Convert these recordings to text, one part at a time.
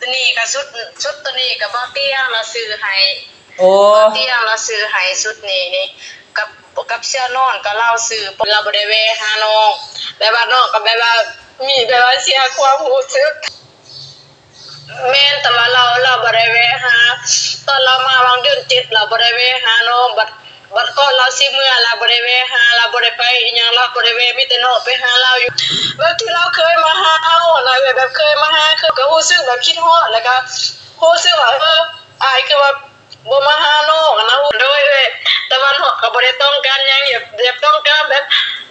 ໂຕນີ້ກໍຊຸດ ຊຸດໂຕນີ້ກໍບ່າວຕຽງລາວຊື້ໃຫ້. ໂອ້ ບ່າວຕຽງລາວຊື້ໃຫ້ຊຸດນີ້ນີ້ ກັບ ກັບເສື້ອນອນກໍລາວຊື້. ລາວບໍ່ໄດ້ແວ່ຫານ້ອງ ແບບວ່ານ້ອງກໍແບບວ່າມີ ແບບວ່າເສຍຄວາມຮູ້ສຶກ. ແມ່ນ ແຕ່ວ່າລາວ ລາວບໍ່ໄດ້ແວ່ຫາ. ຕອນລາວມາຫວ່າງເດືອນເຈັດ ລາວບໍ່ໄດ້ແວ່ຫານ້ອງ. ບັດ ບັດກ່ອນລາວຊິເມືອ ລາວບໍ່ໄດ້ແວ່ຫາ ລາວບໍ່ໄດ້ໄປອີ່ຫຍັງ ລາວບໍ່ໄດ້ແວ່ ມີແຕ່ນ້ອງໄປຫາລາວຢູ່. ແບບທີ່ລາວເຄີຍມາຫາເຮົານະ ແບບເຄີຍມາຫາ ເຄີຍ ກໍຮູ້ສຶກແບບຄິດຮອດ ແລ້ວກໍຮູ້ສຶກວ່າ ເອີ ອ້າຍຄືວ່າ ບໍ່ມາຫານ້ອງນະ. ໂດຍເອື້ອຍ ແຕ່ວ່ານ້ອງກໍບໍ່ໄດ້ຕ້ອງການຫຍັງ ແບບ ແບບຕ້ອງການແບບ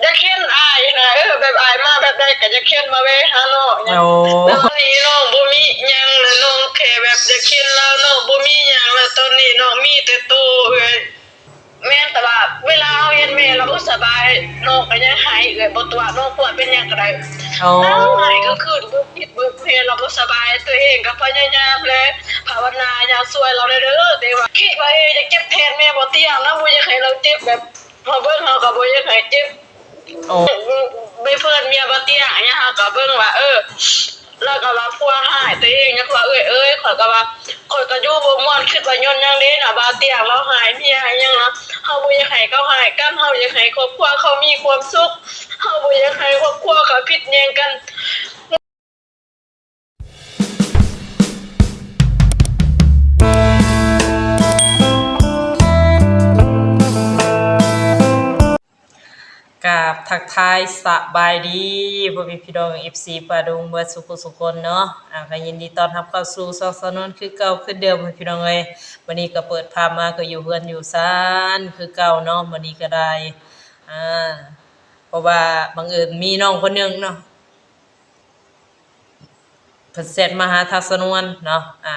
ຢາກເຫັນອ້າຍນະ. ເອີ ແບບອ້າຍມາແບບໃດກໍຢາກເຫັນ ມາແວ່ຫານ້ອງຫຍັງ. ໂອ້ ແລ້ວນີ້ນ້ອງບໍ່ມີຫຍັງນະ ນ້ອງແຄ່ແບບຢາກເຫັນລາວ ນ້ອງບໍ່ມີຫຍັງລະ. ຕອນນີ້ນ້ອງມີແຕ່ໂຕເອື້ອຍ. ແມ່ນ ແຕ່ວ່າເວລາເຮົາເຫັນແມ່ລາວບໍ່ສະບາຍ ນ້ອງກໍຍັງໄຫ້ເອື້ອຍ ບໍ່ຕົວະ ນ້ອງຕົວະເປັນຫຍັງກໍໄດ້. ໂອ້ ນາງໄຫ້ກາງຄືນ ບຶກທິດບຶກເພ ລາວບໍ່ສະບາຍ ຕົວເອງກໍພະຍາຍາມແຫຼະ ພາວະນາຢາກຊ່ວຍລາວແດ່ເດີ. ແຕ່ວ່າຄິດວ່າ ເອີ ຢາກເຈັບແທນແມ່ບໍ່ຕຽງນະ ບໍ່ຢາກໃຫ້ລາວເຈັບ ແບບເຮົາເບິ່ງເຮົາກໍບໍ່ຢາກໃຫ້ເຈັບ. ໂອ້ ແມ່ເພິ່ນເມຍບໍ່ຕຽງຫຍັງ ເຮົາກໍເບິ່ງວ່າ ເອີ ລາວກໍວ່າຜົວຮ້າຍ ຕົວເອງຍັງວ່າ ເອື້ອຍເອີຍ ຂ້ອຍກໍວ່າ ຂ້ອຍກໍຢູ່ບໍ່ມ່ວນ ຄິດວ່າຍ້ອນຫຍັງເດເນາະ ບ່າວຕຽງລາວຮ້າຍເມຍອີ່ຫຍັງນະ. ເຮົາບໍ່ຢາກໃຫ້ເຂົາຮ້າຍກັນ ເຮົາຢາກໃຫ້ຄອບຄົວເຂົາມີຄວາມສຸກ ເຮົາບໍ່ຢາກໃຫ້ຄອບຄົວເຂົາຜິດແຍງກັນ. ກາບທັກທາຍສະບາຍດີພໍ່ແມ່ພີ່ນ້ອງ ເອັຟຊີ ປາດົງ ເບິດສູ່ຜູ້ສູ່ຄົນເນາະ. ອາ ກໍຍິນດີຕ້ອນຮັບເຂົ້າສູ່ຊ່ອງສາວນວນຄືເກົ່າຄືເດີມພີ່ນ້ອງເອີຍ. ມື້ນີ້ກໍເປີດພາບມາກໍຢູ່ເຮືອນຢູ່ຊານຄືເກົ່າເນາະ ມື້ນີ້ກໍໄດ້. ອາ ເພາະວ່າບັງເອີນມີນ້ອງຄົນໜຶ່ງເນາະ ເພິ່ນແຊັດມາຫາທາງສາວນວນເນາະ ອ່າ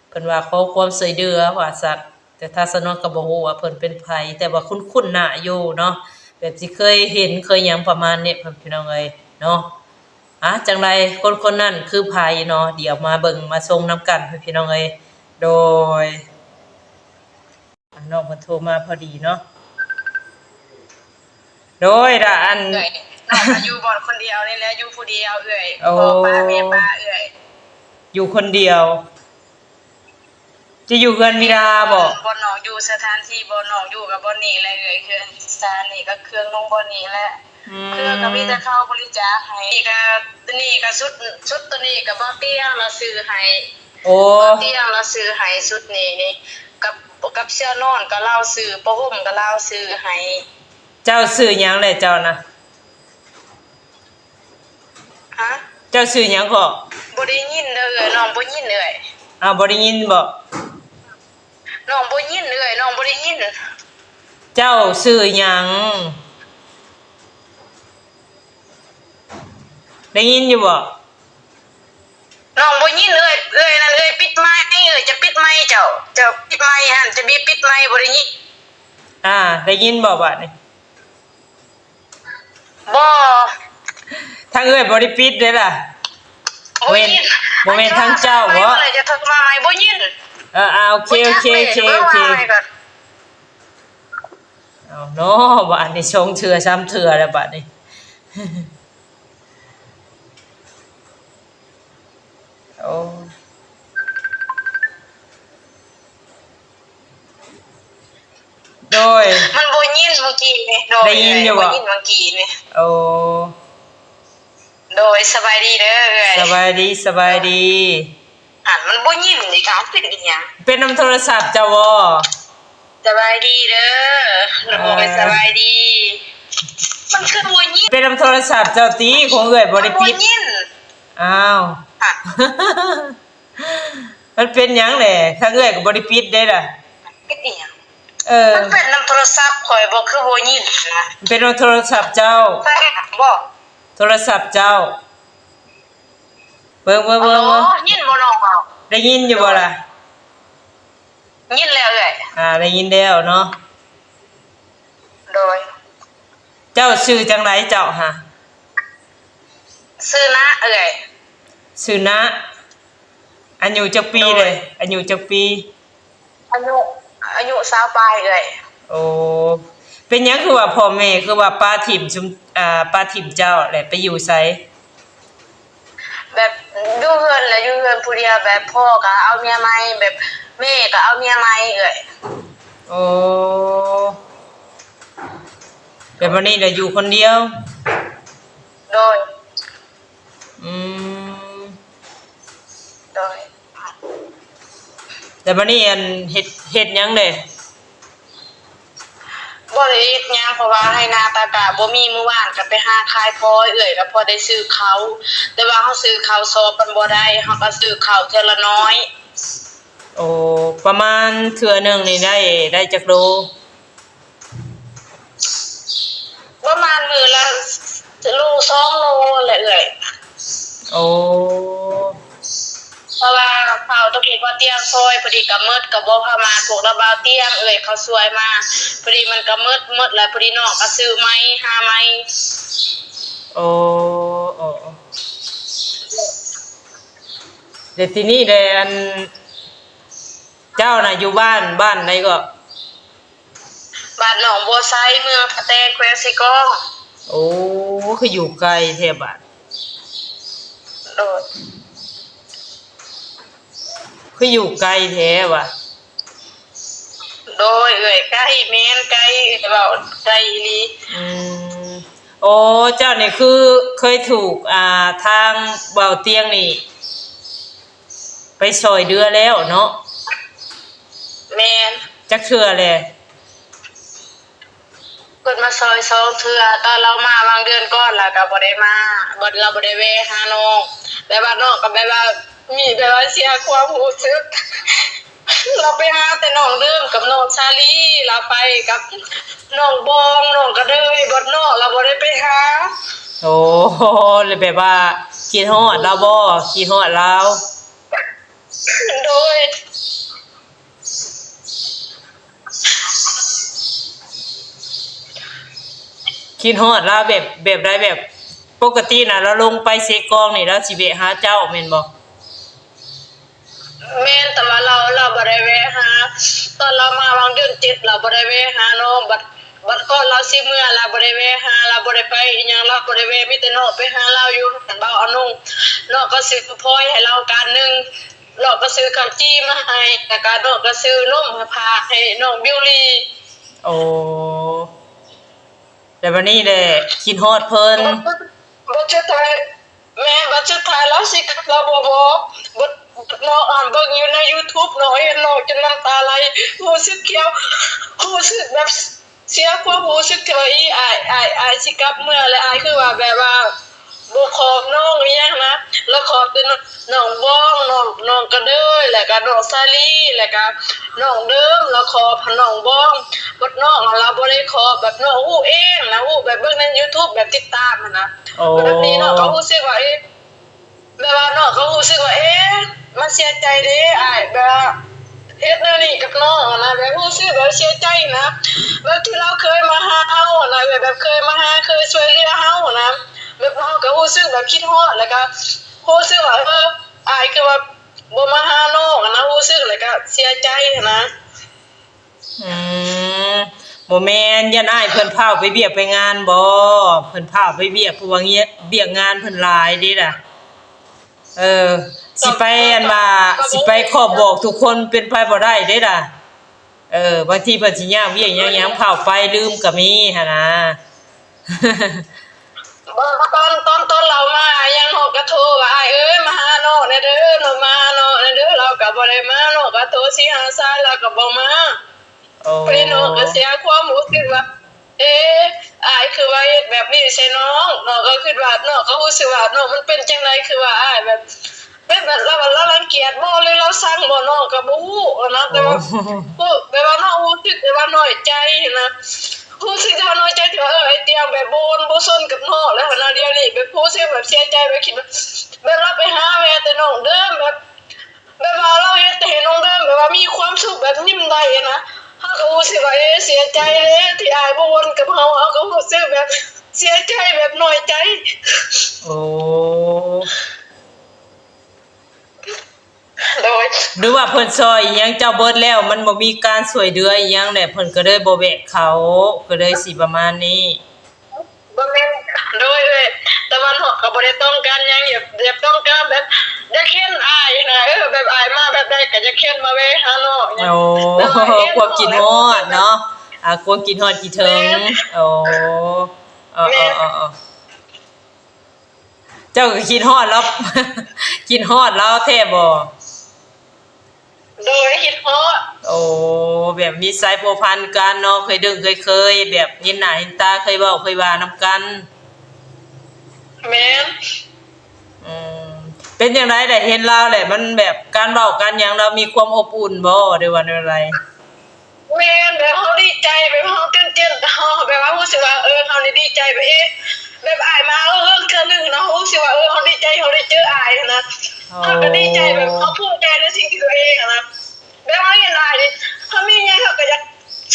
ເພິ່ນວ່າຂໍຄວາມຊ່ວຍເຫຼືອວ່າຊັ້ນ. ແຕ່ທາງສາວນວນກໍບໍ່ຮູ້ວ່າເພິ່ນເປັນໃຜ ແຕ່ວ່າຄຸ້ນໆໜ້າຢູ່ເນາະ ແບບຊິເຄີຍເຫັນເຄີຍຫຍັງປະມານນີ້ ພີ່ນ້ອງເອີຍເນາະ. ອ່າ ຈັ່ງໃດຄົນໆນັ້ນຄືໃຜເນາະ ດຽວມາເບິ່ງມາຊົມນຳກັນ ພີ່ນ້ອງເອີຍ. ໂດຍ ນ້ອງເພິ່ນໂທມາພໍດີເນາະ. ໂດຍ ລະອັນ ເອື້ອຍ ນ້ອງກໍຢູ່ບ່ອນຄົນດຽວນີ້ແຫຼະ ຢູ່ຜູ້ດຽວເອື້ອຍ. ໂອ້ ພໍ່ປະແມ່ປະເອື້ອຍ ຢູ່ຄົນດຽວ. ຈະຢູ່ເຮືອນວິລາບໍ? ບ່ອນນ້ອງຢູ່ ສະຖານທີ່ບ່ອນນ້ອງຢູ່ກໍບ່ອນນີ້ແຫຼະເອື້ອຍ ເຮືອນຊານນີ້ກໍເຄື່ອງລົງບ່ອນນີ້ແຫຼະ. ອືມ ເຄື່ອງກໍມີແຕ່ເຂົາບໍລິຈາກໃຫ້. ນີ້ກໍ ໂຕນີ້ກໍຊຸດ ຊຸດໂຕນີ້ກໍບ່າວຕຽງລາວຊື້ໃຫ້. ໂອ້ ບ່າວຕຽງລາວຊື້ໃຫ້ຊຸດນີ້ນີ້ ກັບ ກັບເສື້ອນອນກໍລາວຊື້ ຜ້າຫົ່ມກໍລາວຊື້ໃຫ້. ເຈົ້າຊື່ຫຍັງແຫຼະເຈົ້ານະ? ຮະ? ເຈົ້າຊື່ຫຍັງເກາະ? ບໍ່ໄດ້ຍິນເດີເອື້ອຍ ນ້ອງບໍ່ຍິນເອື້ອຍ. ອ້າວ ບໍ່ໄດ້ຍິນບໍ? ນ້ອງບໍ່ຍິນເອື້ອຍ ນ້ອງບໍ່ໄດ້ຍິນ. ເຈົ້າຊື່ຫຍັງ? ໄດ້ຍິນຢູ່ບໍ? ນ້ອງບໍ່ຍິນເອື້ອຍ ເອື້ອຍນັ້ນ ເອື້ອຍປິດໄມ ເອື້ອຍຈະປິດໄມເຈົ້າ ເຈົ້າປິດໄມຫັ້ນ ຈະບີບປິດໄມ ບໍ່ໄດ້ຍິນ. ອ່າ ໄດ້ຍິນບໍບາດນີ້? ບໍ່ ທາງເອື້ອຍບໍ່ໄດ້ປິດເດ້ລະ. ບໍ່ຍິນ ບໍ່ແມ່ນທາງເຈົ້າບໍ? ຈະໂທມາໃໝ່ ບໍ່ຍິນ. ເອີ ອ່າ ໂອເຄ ໂອເຄ ໂອເຄ ໂອເຄ. ເອົາເນາະ ບາດນີ້ສອງເທື່ອສາມເທື່ອແລ້ວບາດນີ້. ໂອ້ ໂດຍ ມັນບໍ່ຍິນເມື່ອກີ້ນີ້. ໂດຍ ໄດ້ຍິນຢູ່ບໍ່? ບໍ່ຍິນເມື່ອກີ້ນີ້. ໂອ້ ໂດຍ ສະບາຍດີເດີເອື້ອຍ. ສະບາຍດີ ສະບາຍດີ. ຫັ້ນ ມັນບໍ່ຍິນນີ້ກະເປັນອີ່ຫຍັງ? ເປັນນຳໂທລະສັບເຈົ້າບໍ? ສະບາຍດີເດີ. ເອີ ສະບາຍດີ. ມັນຄືບໍ່ຍິນ? ເປັນນຳໂທລະສັບເຈົ້າຕິ? ຂອງເອື້ອຍບໍ່ໄດ້ປິດ. ບໍ່ຍິນ. ອ້າວ ມັນເປັນຫຍັງແຫຼະ? ທາງເອື້ອຍກໍບໍ່ໄດ້ປິດເດ້ລະ. ປິດອີ່ຫຍັງ? ເອີ ມັນເປັນນຳໂທລະສັບຂ້ອຍບໍ? ຄືບໍ່ຍິນນະ? ເປັນນຳໂທລະສັບເຈົ້າ. ບໍ່ ໂທລະສັບເຈົ້າ. ເບິ່ງ ເບິ່ງ ເບິ່ງ ເບິ່ງ. ຍິນບໍ່ນ້ອງເວົ້າ? ໄດ້ຍິນຢູ່ບໍ່ລະ? ຍິນແລ້ວເອື້ອຍ. ອ່າ ໄດ້ຍິນແລ້ວເນາະ. ໂດຍ. ເຈົ້າຊື່ຈັ່ງໃດເຈົ້າຫາ? ຊື່ນະເອື້ອຍ. ຊື່ນະ. ອາຍຸຈັກປີເດ? ໂດຍ. ອາຍຸຈັກປີ? ອາຍຸ ອາຍຸຊາວປາຍເອື້ອຍ. ໂອ້ ເປັນຫຍັງຄືວ່າພໍ່ແມ່ຄືວ່າປະຖິ້ມຊຸມ ອ່າ ປະຖິ້ມເຈົ້າ ແລະໄປຢູ່ໃສ? ແບບ ຢູ່ເຮືອນລະ ຢູ່ເຮືອນຜູ້ດຽວ ແບບພໍ່ກໍເອົາເມຍໃໝ່ ແບບແມ່ກໍເອົາເມຍໃໝ່ເອື້ອຍ. ໂອ້ ແບບບາດນີ້ລະຢູ່ຄົນດຽວ? ໂດຍ. ອືມ ໂດຍ. ແຕ່ບາດນີ້ ອັນ ເຮັດ ເຮັດຫຍັງເດ? ບໍ່ໄດ້ເຮັດຫຍັງ ເພາະວ່າໄຮ່ນາຕາກະບໍ່ມີ ມື້ວານກໍໄປຫາຂາຍພອຍເອື້ອຍ ກໍພໍໄດ້ຊື້ເຂົ້າ ແຕ່ວ່າເຮົາຊື້ເຂົ້າຊອບມັນບໍ່ໄດ້ ເຮົາກໍຊື້ເຂົ້າເທື່ອລະໜ້ອຍ. ໂອ້ ປະມານເທື່ອໜຶ່ງນີ້ໄດ້ ໄດ້ຈັກໂລ? ປະມານມື້ລະໂລສອງໂລແຫຼະເອື້ອຍ. ໂອ້ ເພາະວ່າເຂົາຕ້ອງເຮັດບ່ອນຕຽງຊອຍ ພໍດີກໍໝົດ ກໍບໍ່ປະມານ ພວກລະບ່າວຕຽງເອື້ອຍເຂົາຊ່ວຍມາ ພໍດີມັນກໍໝົດ ໝົດແລ້ວ ພໍດີນ້ອງກໍຊື້ໃໝ່ ຫາໃໝ່. ໂອ້ ໂອ້ ໂອ້ ແລ້ວທີນີ້ແຫຼະ ອັນ ເຈົ້ານະຢູ່ບ້ານ ບ້ານໃດເກາະ? ບ້ານໜອງບົວໄຊ ເມືອງທ່າແຕງ ແຂວງເຊກອງ. ໂອ້ ຄືຢູ່ໄກແທ້ບາດ. ໂດຍ. ຄືຢູ່ໄກແທ້ຫວາ? ໂດຍເອື້ອຍ ໄກ ແມ່ນໄກ ເວົ້າໄກອີ່ຫຼີ. ອືມ ໂອ້ ເຈົ້ານີ້ຄືເຄີຍຖືກ ອ່າ ທາງບ່າວຕຽງນີ້ ໄປຊ່ອຍເຫຼືອແລ້ວເນາະ? ແມ່ນ. ຈັກເທື່ອແລ? ເພິ່ນມາຊ່ອຍສອງເທື່ອ ຕອນລາວມາຫວ່າງເດືອນກ່ອນ ລາວກໍບໍ່ໄດ້ມາ ລາວບໍ່ໄດ້ແວ່ຫານ້ອງ ແບບວ່ານ້ອງກໍແບບວ່າມີແບບວ່າເສຍຄວາມຮູ້ສຶກ ລາວໄປຫາແຕ່ນ້ອງເດີມກັບນ້ອງສາລີ ລາວໄປກັບນ້ອງບອງ ນ້ອງກະເດີຍ ບັດນ້ອງລາວບໍ່ໄດ້ໄປຫາ. ໂອ້ ແບບວ່າຄິດຮອດລາວບໍ່? ຄິດຮອດລາວ. ໂດຍ. ຄິດຮອດລາວແບບ ແບບໃດ? ແບບປົກກະຕິນະ ລາວລົງໄປເຊກອງນີ້ ລາວຊິແວະຫາເຈົ້າແມ່ນບໍ່? ແມ່ນ ແຕ່ວ່າລາວ ລາວບໍ່ໄດ້ແວະຫາ ຕອນລາວມາຫວ່າງເດືອນເຈັດ ລາວບໍ່ໄດ້ແວະຫານ້ອງ ບັດ ບັດກ່ອນລາວຊິເມືອ ລາວບໍ່ໄດ້ແວະຫາ ລາວບໍ່ໄດ້ໄປອີ່ຫຍັງ ລາວບໍ່ໄດ້ແວະ ມີແຕ່ນ້ອງໄປຫາລາວຢູ່ ເວົ້າອານຸ ນ້ອງກໍຊື້ພອຍໃຫ້ລາວການໜຶ່ງ ນ້ອງກໍຊື້ເຂົ້າຈີ່ມາໃຫ້ ແລ້ວກໍນ້ອງກໍຊື້ນົມມາຝາກໃຫ້ນ້ອງບິວລີ. ໂອ້ ແລ້ວບັດນີ້ແຫຼະ ຄິດຮອດເພິ່ນ ບັດສຸດ ບັດສຸດທ້າຍ ແມ່ນ ບັດສຸດທ້າຍລາວຊິກັບ ລາວບໍ່ບອກ ບັດ ເນາະ ອັນເບິ່ງຢູ່ໃນຢູທູບເນາະ ເຫັນນ້ອງຈົນນ້ຳຕາໄຫຼ ຮູ້ສຶກຂຽວ ຮູ້ສຶກແບບເສຍຄວາມຮູ້ສຶກທີ່ວ່າ ອີ ອ້າຍ ອ້າຍ ອ້າຍຊິກັບເມືອແລ້ວ ອ້າຍຄືວ່າແບບວ່າບໍ່ຂອບນ້ອງອີ່ຫຍັງນະ ລະຂອບແຕ່ນ້ອງບອງ ນ້ອງ ນ້ອງກະເດີຍ ແລ້ວກະນ້ອງສາລີ ແລ້ວກະນ້ອງເດີມ ລະຂອບໃຫ້ນ້ອງບອງ ບັດນ້ອງຫັ້ນລະບໍ່ໄດ້ຂອບ ແບບນ້ອງຮູ້ເອງນະ ຮູ້ແບບເບິ່ງໃນຢູທູບ ແບບຕິດຕາມຫັ້ນນະ ໂອ້ ແບບນີ້ນ້ອງກໍຮູ້ສຶກວ່າ ເອ ແບບວ່ານ້ອງກໍຮູ້ສຶກວ່າ ເອ ມັນເສຍໃຈເດ້ອ້າຍ ແບບວ່າເຮັດແນວນີ້ກັບນ້ອງຫັ້ນນະ ແບບຮູ້ສຶກແບບເສຍໃຈນະ ແບບທີ່ລາວເຄີຍມາຫາເຮົາຫັ້ນນະ ແບບເຄີຍມາຫາ ເຄີຍຊ່ວຍເຫຼືອເຮົາຫັ້ນນະ ແບບເຮົາກໍຮູ້ສຶກແບບຄິດຮອດ ແລ້ວກໍຮູ້ສຶກວ່າ ເອີ ອ້າຍຄືວ່າບໍ່ມາຫານ້ອງຫັ້ນນະ ຮູ້ສຶກແລ້ວກໍເສຍໃຈຫັ້ນນະ. ອືມ ບໍ່ແມ່ນ ຢ້ານອ້າຍເພິ່ນພ້າວໄປວຽກໄປງານບໍ? ເພິ່ນພ້າວໄປວຽກ ເພາະວ່າວຽກງານເພິ່ນຫຼາຍເດ້ລະ. ເອີ ຊິໄປ ອັນວ່າ ຊິໄປຂອບບອກທຸກຄົນເປັນໄປບໍ່ໄດ້ເດ້ລະ. ເອີ ບາງທີເພິ່ນຊິຍາກວຽກຍາກຫຍັງ ພ້າວໄປລືມກໍມີຫັ້ນນາ. ບໍ່ ຕອນ ຕອນ ຕອນລາວມາຫຍັງ ເຮົາກໍໂທວ່າ ອ້າຍເອີຍ ມາຫານ້ອງແດ່ເດີ ມາຫານ້ອງແດ່ເດີ ລາວກໍບໍ່ໄດ້ມາ ນ້ອງກໍໂທຊິຫາຊາຍ ລາວກໍບໍ່ມາ. ໂອ້ ໄປນ້ອງກໍເສຍຄວາມຮູ້ສຶກວ່າ ເອ ອ້າຍຄືວ່າເຮັດແບບນີ້ໃສ່ນ້ອງ ນ້ອງກໍຄິດວ່າ ນ້ອງກໍຮູ້ສຶກວ່າ ນ້ອງມັນເປັນຈັ່ງໃດ ຄືວ່າອ້າຍແບບ ແບບ ແບບລາວ ລາວລັງກຽດບໍ່ ຫຼືລາວຊັງບໍ່ ນ້ອງກໍບໍ່ຮູ້ນະ ແຕ່ວ່າ ໂອ້ ແບບວ່ານ້ອງຮູ້ສຶກແບບວ່ານ້ອຍໃຈນະ ຮູ້ສຶກວ່ານ້ອຍໃຈທີ່ວ່າ ເອີ ອ້າຍຕຽງແບບບໍ່ວົນບໍ່ຊົນກັບນ້ອງແລ້ວຫັ້ນນະ ດຽວນີ້ແບບຮູ້ສຶກແບບເສຍໃຈ ແບບຄິດວ່າ ແບບລາວໄປຫາແວ່ແຕ່ນ້ອງເດີມ ແບບ ແບບວ່າລາວເຮັດໃຫ້ນ້ອງເດີມແບບວ່າມີຄວາມສຸກ ແບບຍິ້ມໄດ້ນະ ເຮົາກໍຮູ້ສຶກວ່າ ເອ ເສຍໃຈເດ້ທີ່ອ້າຍບໍ່ວົນກັບເຮົາ ເຮົາກໍຮູ້ສຶກແບບເສຍໃຈ ແບບນ້ອຍໃຈ. ໂອ້ ໂດຍ ຫຼືວ່າເພິ່ນຊ່ອຍອີ່ຫຍັງເຈົ້າເບິດແລ້ວ ມັນບໍ່ມີການຊ່ວຍເຫຼືອອີ່ຫຍັງແຫຼະ ເພິ່ນກໍເລີຍບໍ່ແວະເຂົ້າ ກໍເລີຍຊິປະມານນີ້. ບໍ່ແມ່ນ ໂດຍ ເອີຍ ຕາເວັນເຮົາກໍບໍ່ໄດ້ຕ້ອງການຫຍັງ ຢາກ ຢາກຕ້ອງການແບບ ຢາກເຫັນອ້າຍນະ ເອີ ແບບອ້າຍມາແບບໃດກໍຢາກເຫັນ ມາແວ່ຫານ້ອງຫຍັງ ໂອ້ ແບບວ່າເຫັນ ຄວາມຄິດຮອດເນາະ ອ່າ ຄວາມຄິດຮອດຄິດເຖິງ ແມ່ນ ໂອ້ ເອີ ແມ່ນ ເອີ ເອີ ເອີ ເຈົ້າກໍຄິດຮອດລາວ ຄິດຮອດລາວແທ້ບໍ່? ໂດຍ ຄິດຮອດ ໂອ້ ແບບມີສາຍພົວພັນກັນເນາະ ເຄີຍດຶ້ງເຄີຍເຄີຍ ແບບເຫັນໜ້າເຫັນຕາ ເຄີຍເວົ້າເຄີຍວ່ານຳກັນ ແມ່ນ ອືມ ເປັນຈັ່ງໃດໄດ້ເຫັນລາວແຫຼະ ມັນແບບການເວົ້າການຫຍັງລາວມີຄວາມອົບອຸ່ນບໍ່ ຫຼືວ່າແນວໃດ? ແມ່ນ ແບບເຮົາດີໃຈ ແບບເຮົາຕື່ນເຕັ້ນ ເຮົາແບບວ່າຮູ້ສຶກວ່າ ເອີ ເຮົານີ້ດີໃຈ ແບບ ເອ ແບບອ້າຍມາເຮີ້ງເທື່ອໜຶ່ງນະ ເຮົາຮູ້ສຶກວ່າ ເອີ ເຮົາດີໃຈ ເຮົາໄດ້ເຈີອ້າຍຫັ້ນນະ ອໍ ເຮົາກໍດີໃຈ ແບບເຮົາພູມໃຈໃນສິ່ງທີ່ຕົວເອງຫັ້ນນະ ແບບເຮົາເຫັນອ້າຍນີ້ ເຮົາມີຫຍັງເຮົາກໍຢາກ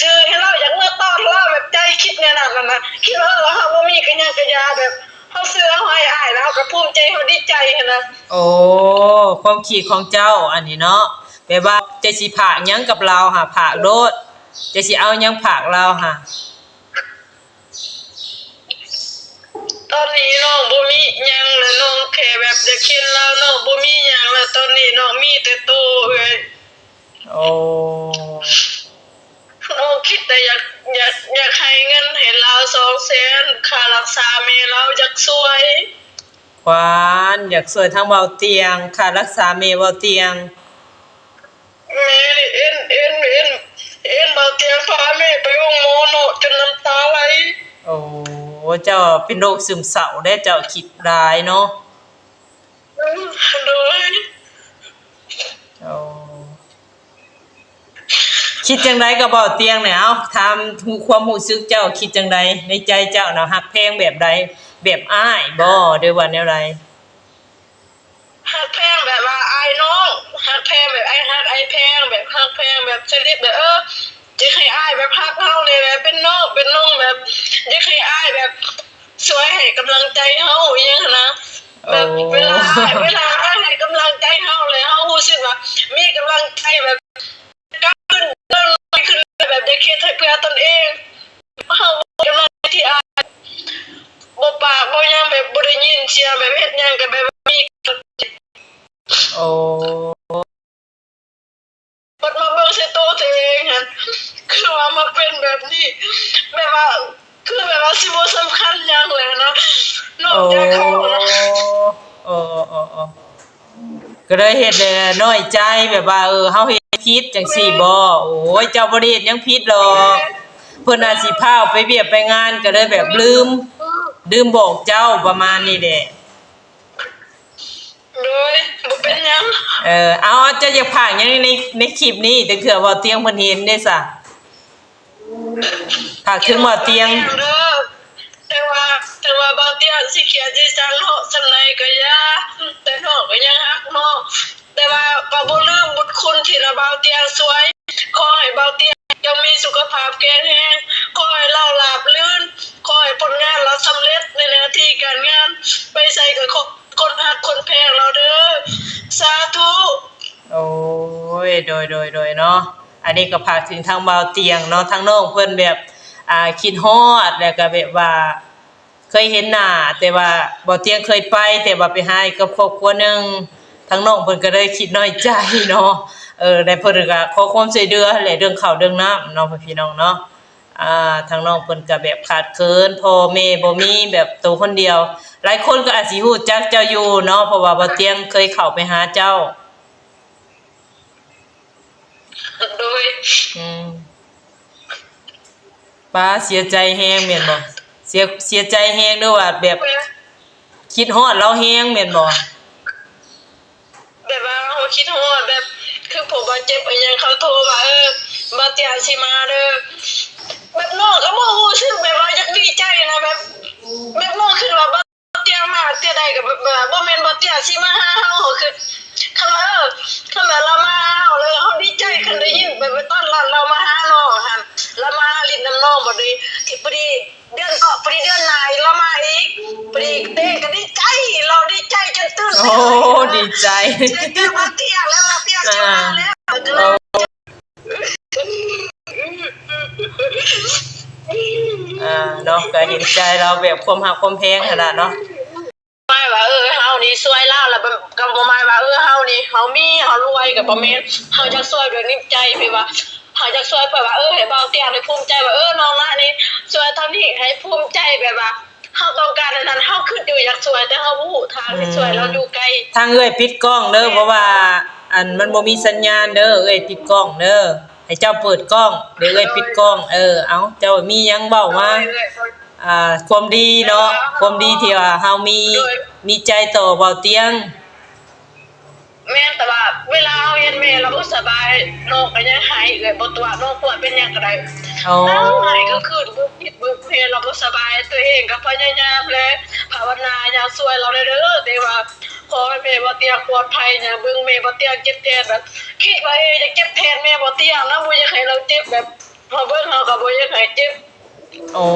ຊື້ໃຫ້ລາວ ຢາກເມືອຕ້ອນລາວ ແບບໃຈຄິດແນວນັ້ນຫັ້ນນະ ຄິດວ່າ ເອີ ເຮົາບໍ່ມີກໍຫຍັງກໍຢ່າ ແບບເຮົາຊື້ເອົາໃຫ້ອ້າຍແລ້ວ ເຮົາກໍພູມໃຈ ເຮົາດີໃຈຫັ້ນນະ ໂອ້ ຄວາມຄິດຂອງເຈົ້າອັນນີ້ເນາະ ແບບວ່າຈະຊິຝາກຫຍັງກັບລາວຫາ ຝາກໂລດ ຈະຊິເອົາຫຍັງຝາກລາວຫາ? ຕອນນີ້ນ້ອງບໍ່ມີຫຍັງແລ້ວ ນ້ອງແຄ່ແບບຢາກເຫັນລາວ ນ້ອງບໍ່ມີຫຍັງແລ້ວ ຕອນນີ້ນ້ອງມີແຕ່ໂຕເອື້ອຍ ໂອ້ ນ້ອງຄິດແຕ່ຢາກ ຢາກ ຢາກໃຫ້ເງິນໃຫ້ລາວສອງແສນ ຄ່າຮັກສາແມ່ລາວ ຢາກຊ່ວຍ ຂວັນ ຢາກຊ່ວຍທາງເບົາຕຽງ ຄ່າຮັກສາແມ່ເບົາຕຽງ ແມ່ນີ້ເອັນ ເອັນ ເອັນ ເອັນເບົາຕຽງພາແມ່ໄປໂຮງໝໍເນາະ ຈົນນ້ຳຕາໄຫຼ ໂອ້ ເຈົ້າເປັນໂລກຊຶມເສົ້າເດ້ ເຈົ້າຄິດຫຼາຍເນາະ ໂດຍ ໂອ້ ຄິດຈັ່ງໃດກັບເບົາຕຽງນີ້ ເອົາ ຖາມຄວາມຮູ້ສຶກເຈົ້າ ຄິດຈັ່ງໃດ ໃນໃຈເຈົ້ານະ ຮັກແພງແບບໃດ ແບບອ້າຍບໍ່ ຫຼືວ່າແນວໃດ? ຮັກແພງແບບວ່າອ້າຍນ້ອງ ຮັກແພງແບບອ້າຍຮັກອ້າຍແພງ ແບບຮັກແພງແບບສະໜິດ ແບບ ເອີ ຢາກໃຫ້ອ້າຍແບບຮັກເຮົາແດ່ ແບບເປັນນ້ອງເປັນນ້ອງ ແບບຢາກໃຫ້ອ້າຍແບບຊ່ວຍໃຫ້ກຳລັງໃຈເຮົາອີ່ຫຍັງຫັ້ນນະ ແບບເວລາ ເວລາອ້າຍໃຫ້ກຳລັງໃຈເຮົາແລ້ວ ເຮົາຮູ້ສຶກວ່າມີກຳລັງໃຈແບບ ການຂຶ້ນຕົ້ນໄມ້ຂຶ້ນ ແບບຢາກເຮັດໃຫ້ເພື່ອຕົນເອງ ເຮົາບໍ່ກຳລັງທີ່ອາຍ ບໍ່ປາກບໍ່ຫຍັງ ແບບບໍ່ໄດ້ຍິນສຽງ ແບບເຮັດຫຍັງກໍແບບມີ ໂອ້ ບັດມາເບິ່ງໃສ່ໂຕຕົວເອງຫັ້ນ ຄືວ່າມາເປັນແບບນີ້ ແບບວ່າ ຄືແບບວ່າຊິບໍ່ສຳຄັນຫຍັງແຫຼະນະ ນອກຈາກເຂົານະ ໂອ້ ໂອ້ ໂອ້ ໂອ້ ກໍເລີຍເຮັດໃຫ້ນ້ອຍໃຈ ແບບວ່າ ເອີ ເຮົາເຮັດຜິດຈັ່ງຊີ້ບໍ? ໂອ້ຍ ເຈົ້າບໍ່ໄດ້ເຮັດຫຍັງຜິດດອກ ເພິ່ນອາດຊິພ້າວໄປວຽກໄປງານ ກໍເລີຍແບບລືມ ລືມບອກເຈົ້າ ປະມານນີ້ແຫຼະ ໂດຍ ບໍ່ເປັນຫຍັງ ເອີ ເອົາ ເຈົ້າຢາກຝາກຫຍັງໃນ ໃນຄລິບນີ້ ແຕ່ເທື່ອເວົ້າຕຽງເພິ່ນເຫັນເດ້ຊະ? ຝາກເຖິງບ່າວຕຽງເດີ ແຕ່ວ່າ ແຕ່ວ່າບ່າວຕຽງຊິຂຽນຊິສັງເນາະ ສ່ຳໃດກໍຢ່າ ແຕ່ນ້ອງກໍຍັງຮັກນ້ອງ ແຕ່ວ່າກໍບໍ່ລືມບຸນຄຸນທີ່ລະບ່າວຕຽງຊ່ວຍ ຂໍໃຫ້ບ່າວຕຽງຈົ່ງມີສຸຂະພາບແຂງແຮງ ຂໍໃຫ້ລາວລາບລື່ນ ຂໍໃຫ້ຜົນງານລາວສຳເລັດໃນໜ້າທີ່ການງານ ໄປໃສກໍຂໍຄົນຮັກຄົນແພງລາວເດີ ສາທຸ. ໂອ້ຍ ໂດຍ ໂດຍ ໂດຍເນາະ ອັນນີ້ກໍຝາກເຖິງທາງບ່າວຕຽງເນາະ ທາງນ້ອງເພິ່ນແບບ ອ່າ ຄິດຮອດ ແລ້ວກໍແບບວ່າເຄີຍເຫັນໜ້າ ແຕ່ວ່າບ່າວຕຽງເຄີຍໄປ ແຕ່ວ່າໄປຫາກັບຄອບຄົວໜຶ່ງ ທາງນ້ອງເພິ່ນກໍເລີຍຄິດນ້ອຍໃຈເນາະ ເອີ ແລະເພິ່ນກໍຂໍຄວາມຊ່ວຍເຫຼືອແຫຼະ ເລື່ອງເຂົ້າເລື່ອງນ້ຳເນາະ ພໍ່ແມ່ພີ່ນ້ອງເນາະ ອ່າ ທາງນ້ອງເພິ່ນກໍແບບຂາດເຂີນ ພໍ່ແມ່ບໍ່ມີ ແບບໂຕຄົນດຽວ ຫຼາຍຄົນກໍອາດຊິຮູ້ຈັກເຈົ້າຢູ່ເນາະ ເພາະວ່າບ່າວຕຽງເຄີຍເຂົ້າໄປຫາເຈົ້າ ໂດຍ ອືມ ປ້າ ເສຍໃຈແຮງແມ່ນບໍ່? ເສຍ ເສຍໃຈແຮງ ຫຼືວ່າແບບ ແມ່ນ ຄິດຮອດລາວແຮງແມ່ນບໍ່? ແບບວ່າເຮົາຄິດຮອດ ແບບຄືຜູ້ບາດເຈັບອີ່ຫຍັງ ເຂົາໂທມາ ເອີ ບ່າວຕຽງຊິມາເດີ ແບບນ້ອງກໍບໍ່ຮູ້ສຶກແບບວ່າຢາກດີໃຈນະ ແບບ ແບບນ້ອງຄິດວ່າ ຕຽງມາເທື່ອໃດກໍແບບວ່າ ບໍ່ແມ່ນບໍ່ຕຽງຊິມາຫາເຮົາ ຄືຄັນວ່າ ເອີ ຄັນວ່າລາວມາຫາເຮົາແລ້ວ ເຮົາດີໃຈ ຄັນໄດ້ຍິນແບບວ່າຕອນລາວ ລາວມາຫານ້ອງຫັ້ນ ລາວມາຫຼິ້ນນຳນ້ອງ ບັດນີ້ທີ່ພໍດີເດືອນ ກໍພໍດີເດືອນໜ້າລາວມາອີກ ພໍດີເຕງກໍດີໃຈ ລາວດີໃຈຈົນຕື່ນ ໂອ້ ດີໃຈ ເທື່ອບໍ່ຕຽງແລ້ວ ບໍ່ຕຽງຊິມາແລ້ວ ກໍເລີຍ ອ່າ ເນາະ ກໍເຫັນໃຈລາວແບບຄວາມຮັກຄວາມແພງຫັ້ນລະເນາະ ມີ ເຮົາລວຍກໍບໍ່ແມ່ນ ເຮົາຢາກຊ່ວຍດ້ວຍນ້ຳໃຈ ແບບວ່າເຮົາຢາກຊ່ວຍເພື່ອວ່າ ເອີ ໃຫ້ບ່າວຕຽງໄດ້ພູມໃຈວ່າ ເອີ ນ້ອງນະນີ້ຊ່ວຍເທົ່ານີ້ ໃຫ້ພູມໃຈ ແບບວ່າເຮົາຕ້ອງການອັນນັ້ນ ເຮົາຄິດຢູ່ຢາກຊ່ວຍ ແຕ່ເຮົາບໍ່ຮູ້ທາງຊິຊ່ວຍ ອືມ ລາວຢູ່ໄກ. ທາງເອື້ອຍປິດກ້ອງເດີ ເພາະວ່າອັນມັນບໍ່ມີສັນຍານເດີ ເອື້ອຍປິດກ້ອງເດີ ໃຫ້ເຈົ້າເປີດກ້ອງ ເດີ ເອື້ອຍປິດກ້ອງ ເອີ ເອົາ ເຈົ້າມີຫຍັງເວົ້າມາ ໂດຍ ໂດຍ ອ່າ ຄວາມດີເນາະ ເອີ ຄວາມດີທີ່ວ່າເຮົາມີ ໂດຍ ມີໃຈຕໍ່ບ່າວຕຽງ. ແມ່ນ ແຕ່ວ່າເວລາເຮົາເຫັນແມ່ລາວບໍ່ສະບາຍ ນ້ອງກໍຍັງໄຫ້ເອື້ອຍ ບໍ່ຕົວະ ນ້ອງປວດເປັນຫຍັງກໍໄດ້ ອໍ ຮ້ອງໄຫ້ກາງຄືນ ບຶກຄິດບຶກເພ ລາວບໍ່ສະບາຍ ຕົວເອງກໍພະຍາຍາມແຫຼະ ພາວະນາຢາກຊ່ວຍລາວແດ່ເດີ ແຕ່ວ່າຂໍໃຫ້ແມ່ບ່າວຕຽງປອດໄພ ຢາກເບິ່ງແມ່ບ່າວຕຽງເຈັບແທນ ແບບຄິດວ່າ ເອີ ຢາກເຈັບແທນແມ່ບ່າວຕຽງນະ ບໍ່ຢາກໃຫ້ລາວເຈັບ ແບບເຮົາເບິ່ງເຮົາກໍບໍ່ຢາກໃຫ້ເຈັບ. ອໍ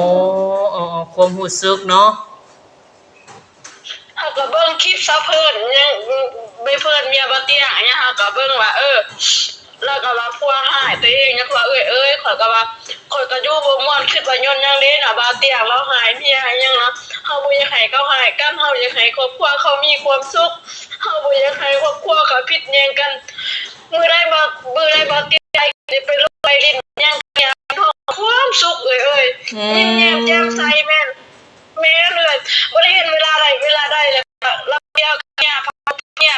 ເອີ ຄວາມຮູ້ສຶກເນາະ. ເຮົາກໍເບິ່ງຄລິບສາວເພິ່ນ ຍັງ ໃບເພິ່ນເມຍບ່າວຕຽງຫຍັງ ເຮົາກໍເບິ່ງວ່າ ເອີ ລາວກໍວ່າຜົວຮ້າຍ ຕົວເອງຍັງວ່າ ເອີຍ ເອີຍ ຂ້ອຍກໍວ່າ ຂ້ອຍກໍຢູ່ບໍ່ມ່ວນ ຄິດວ່າຍ້ອນຫຍັງເດ້ນະ ບ່າວຕຽງລາວຮ້າຍເມຍຫຍັງນະ ເຮົາບໍ່ຢາກໃຫ້ເຂົາຮ້າຍກັນ ເຮົາຢາກໃຫ້ຄອບຄົວເຂົາມີຄວາມສຸກ ເຮົາບໍ່ຢາກໃຫ້ຄອບຄົວເຂົາຜິດແຍງກັນ ມື້ໃດບ່າວ ມື້ໃດບ່າວຕຽງໄດ້ໄປລົມໄປຫຼິ້ນຫຍັງກັນ ຄວາມສຸກເອີຍ ເອີຍ ອືມ ຍິ້ມແຍ້ມແຈ່ມໃສ ແມ່ນ ແມ່ນເອີຍ ບໍ່ໄດ້ເຫັນເວລາໃດ ເວລາໃດແລ້ວລາວດຽວກັບເມຍ ເມຍ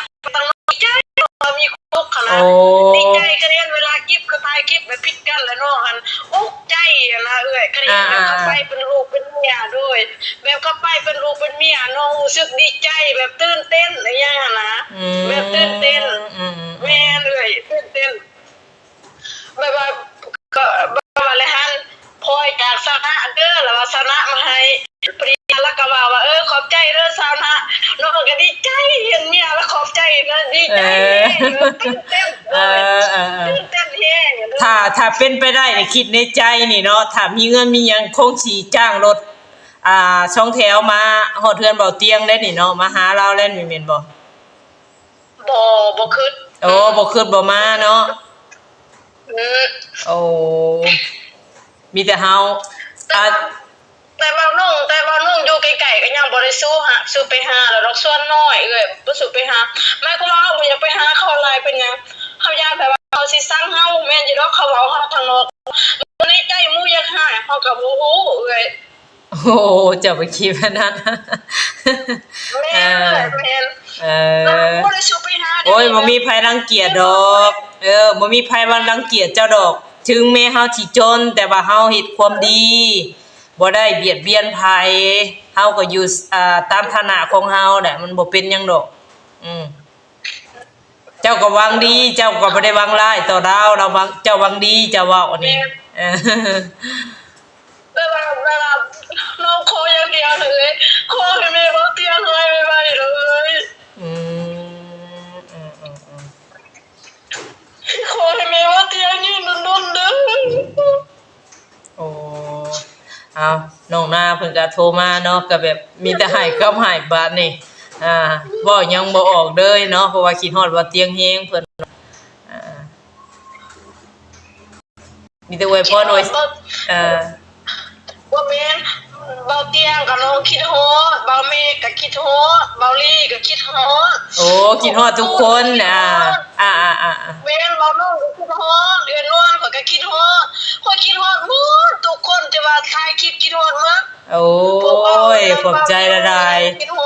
ມີຄວາມສຸກຫັ້ນນະ ໂອ້ ດີໃຈ ຄັນເຫັນເວລາຄລິບ ເຂົາຖ່າຍຄລິບແບບຜິດກັນແລ້ວນ້ອງຫັ້ນອຸກໃຈຫັ້ນນະເອື້ອຍ ຄັນເຫັນແບບເຂົາໄປເປັນລູກເປັນເມຍ ໂດຍ ແບບເຂົາໄປເປັນລູກເປັນເມຍ ນ້ອງຮູ້ສຶກດີໃຈ ແບບຕື່ນເຕັ້ນອີ່ຫຍັງຫັ້ນນະ ອືມ ແບບຕື່ນເຕັ້ນ ອືມໆໆ ແມ່ນເອື້ອຍ ຕື່ນເຕັ້ນ ແບບວ່າ ກໍແບບວ່າແລ້ວຫັ້ນ ພອຍຈາກສາວນະເດີ ລາວວ່າສາວນະມາໃຫ້ ພະລິຍາລາວກໍເວົ້າວ່າ ເອີ ຂອບໃຈເດີສາວນະ ນ້ອງກໍດີໃຈ ເຫັນເມຍລາວຂອບໃຈນະ ດີໃຈ ເອີ ຕື່ນເຕັ້ນ ເອີ ເອີ ເອີ ຕື່ນເຕັ້ນແຮງ ຖ້າ ຖ້າເປັນໄປໄດ້ນີ້ ຄິດໃນໃຈນີ້ເນາະ ຖ້າມີເງິນມີຫຍັງ ຄົງຊິຈ້າງລົດ ອ່າ ສອງແຖວມາຮອດເຮືອນເບົາຕຽງໄດ້ນີ້ເນາະ ມາຫາລາວແລ້ວນີ້ແມ່ນບໍ່? ບໍ່ ບໍ່ຄິດ ໂອ້ ບໍ່ຄິດບໍ່ມາເນາະ ອືມ ໂອ້ ມີແຕ່ເຮົາ ແຕ່ ອ່າ ແຕ່ວ່ານ້ອງ ແຕ່ວ່ານ້ອງຢູ່ໃກ້ໆ ກໍຍັງບໍ່ໄດ້ສູ້ຫາ ສູ້ໄປຫາລາວດອກ ສ່ວນນ້ອຍເອື້ອຍ ບໍ່ສູ້ໄປຫາ ໝາຍຄວາມວ່າເຮົາບໍ່ຢາກໄປຫາເຂົາຫຼາຍ ເປັນຫຍັງ ເຮົາຢ້ານແບບວ່າເຂົາຊິຊັງເຮົາ ແມ່ນຢູ່ດອກ ເຂົາເວົ້າເຮົາທາງນອກ ໃນໃຈໝູ່ຢາກຮ້າຍ ເຮົາກໍບໍ່ຮູ້ເອື້ອຍ. ໂອ້ ເຈົ້າໄປຄິດແບບນັ້ນ ແມ່ນ ເອີ ແມ່ນ ເອີ ບໍ່ໄດ້ຊຸບໄປຫາ ໂອ້ຍ ບໍ່ມີໃຜລັງກຽດດອກ ເອີ ບໍ່ມີໃຜວ່າລັງກຽດເຈົ້າດອກ ເຖິງແມ້ເຮົາຊິຈົນ ແຕ່ວ່າເຮົາເຮັດຄວາມດີ ບໍ່ໄດ້ບຽດບຽນໃຜ ເຮົາກໍຢູ່ ອ່າ ຕາມຖານະຂອງເຮົາແຫຼະ ມັນບໍ່ເປັນຫຍັງດອກ ອືມ. ເຈົ້າກໍຫວັງດີ ເຈົ້າກໍບໍ່ໄດ້ຫວັງຮ້າຍຕໍ່ລາວ ລາວຫວັງ ເຈົ້າຫວັງດີ ເຈົ້າເວົ້າອັນນີ້ ແມ່ນ ເອີ ແຕ່ວ່າ ແຕ່ວ່ານ້ອງຂໍຢ່າງດຽວເລີຍ ຂໍໃຫ້ແມ່ບໍ່ຕຽງຫາຍໄວໆເດີ ອືມ ອືມໆໆ ຂໍໃຫ້ແມ່ບໍ່ຕຽງຍືນດົນໆເດີ. ໂອ້ ເອົາ ນ້ອງນາເພິ່ນກໍໂທມາເນາະ ກໍແບບມີແຕ່ໄຫ້ກັບໄຫ້ບາດນີ້ ອ່າ ເວົ້າຫຍັງບໍ່ອອກເລີຍເນາະ ເພາະວ່າຄິດຮອດບ່າວຕຽງແຮງເພິ່ນ ອ່າ ມີແຕ່ອວຍພອນ ອວຍ ເອີ ບໍ່ແມ່ນ ບ່າວຕຽງກໍນ້ອງຄິດຮອດ ບ່າວເມກກໍຄິດຮອດ ບ່າວລີກໍຄິດຮອດ ໂອ້ ຄິດຮອດທຸກຄົນ ອ່າ ອ່າໆໆໆ ແມ່ນ ບ່າວໜຸ່ມກໍຄິດຮອດ ເອື້ອຍນວນຂ້ອຍກໍຄິດຮອດ ຂ້ອຍຄິດຮອດໝົດທຸກຄົນທີ່ວ່າຖ່າຍຄລິບ ຄິດຮອດໝົດ ໂອ້ຍ ຂອບໃຈຫຼາຍ